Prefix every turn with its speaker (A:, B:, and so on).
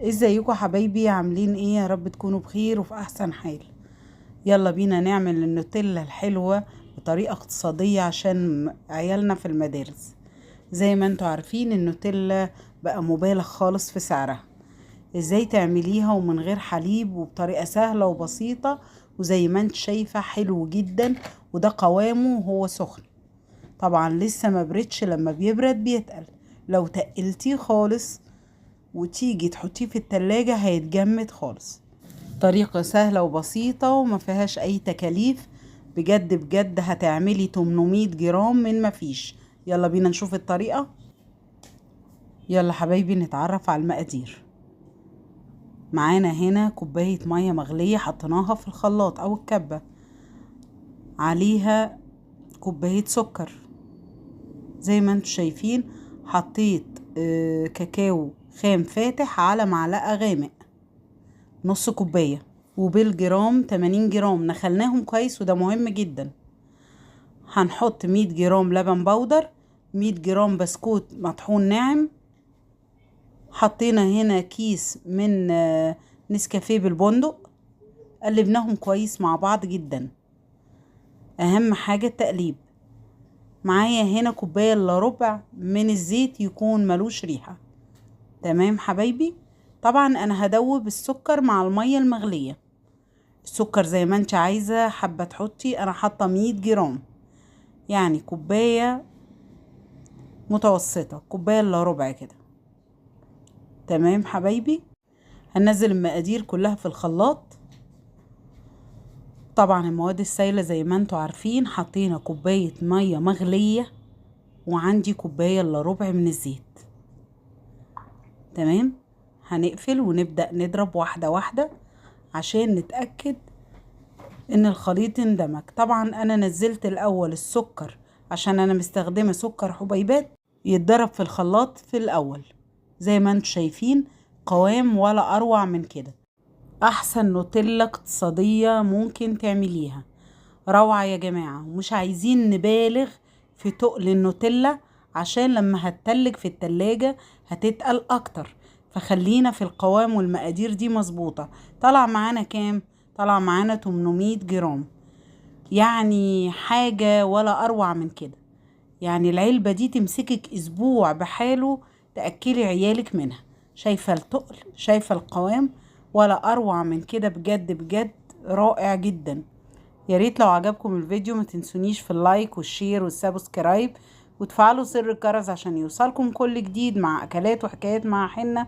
A: ازيكم حبايبي؟ عاملين ايه؟ يا رب تكونوا بخير وفي احسن حال. يلا بينا نعمل النوتيلا الحلوة بطريقة اقتصادية عشان عيالنا في المدارس. زي ما انتوا عارفين النوتيلا بقى مبالغ خالص في سعرها. ازاي تعمليها ومن غير حليب وبطريقة سهلة وبسيطة، وزي ما انت شايفة حلو جدا، وده قوامه وهو سخن. طبعا لسه ما بردش، لما بيبرد بيتقل. لو تقلتيه خالص وتيجي تحطيه في التلاجة هيتجمد خالص. طريقة سهلة وبسيطة وما فيهاش اي تكاليف، بجد بجد هتعملي 800 جرام من ما فيش. يلا بينا نشوف الطريقة. يلا حبايبي نتعرف على المقادير. معانا هنا كوباية مية مغلية حطيناها في الخلاط او الكبة، عليها كوباية سكر. زي ما انتم شايفين حطيت كاكاو خام فاتح على معلقة غامق نص كوباية، وبالجرام 80 جرام نخلناهم كويس وده مهم جدا. هنحط 100 جرام لبن بودر، 100 جرام بسكوت مطحون ناعم. حطينا هنا كيس من نسكافيه بالبندق، قلبناهم كويس مع بعض جدا. اهم حاجة التقليب. معايا هنا كوباية الا ربع من الزيت يكون ملوش ريحة. تمام حبايبي. طبعا انا هدوب السكر مع المية المغلية. السكر زي ما انت عايزة حابة تحطي، انا حاطة 100 جرام، يعني كوباية متوسطة، كوباية الا ربع كده. تمام حبايبي. هننزل المقادير كلها في الخلاط. طبعا المواد السايلة زي ما انتوا عارفين، حطينا كوباية مية مغلية وعندي كوباية الا ربع من الزيت. تمام. هنقفل ونبدأ نضرب واحدة واحدة عشان نتأكد ان الخليط اندمج. طبعا انا نزلت الاول السكر عشان انا مستخدمة سكر حبيبات، يتضرب في الخلاط في الاول. زي ما انتوا شايفين قوام ولا اروع من كده. احسن نوتيلا اقتصادية ممكن تعمليها، روعة يا جماعة. ومش عايزين نبالغ في تقل النوتيلا عشان لما هتتلج في التلاجة هتتقل اكتر، فخلينا في القوام والمقادير دي مظبوطة. طلع معانا كام؟ طلع معانا 800 جرام، يعني حاجة ولا اروع من كده. يعني العلبة دي تمسكك اسبوع بحاله تأكلي عيالك منها. شايفة التقل، شايفة القوام، ولا اروع من كده، بجد بجد رائع جدا. يا ريت لو عجبكم الفيديو ما تنسونيش في ال like وال share وال subscribe، وتفعلوا زر الجرس عشان يوصلكم كل جديد مع اكلات وحكايات مع حنة.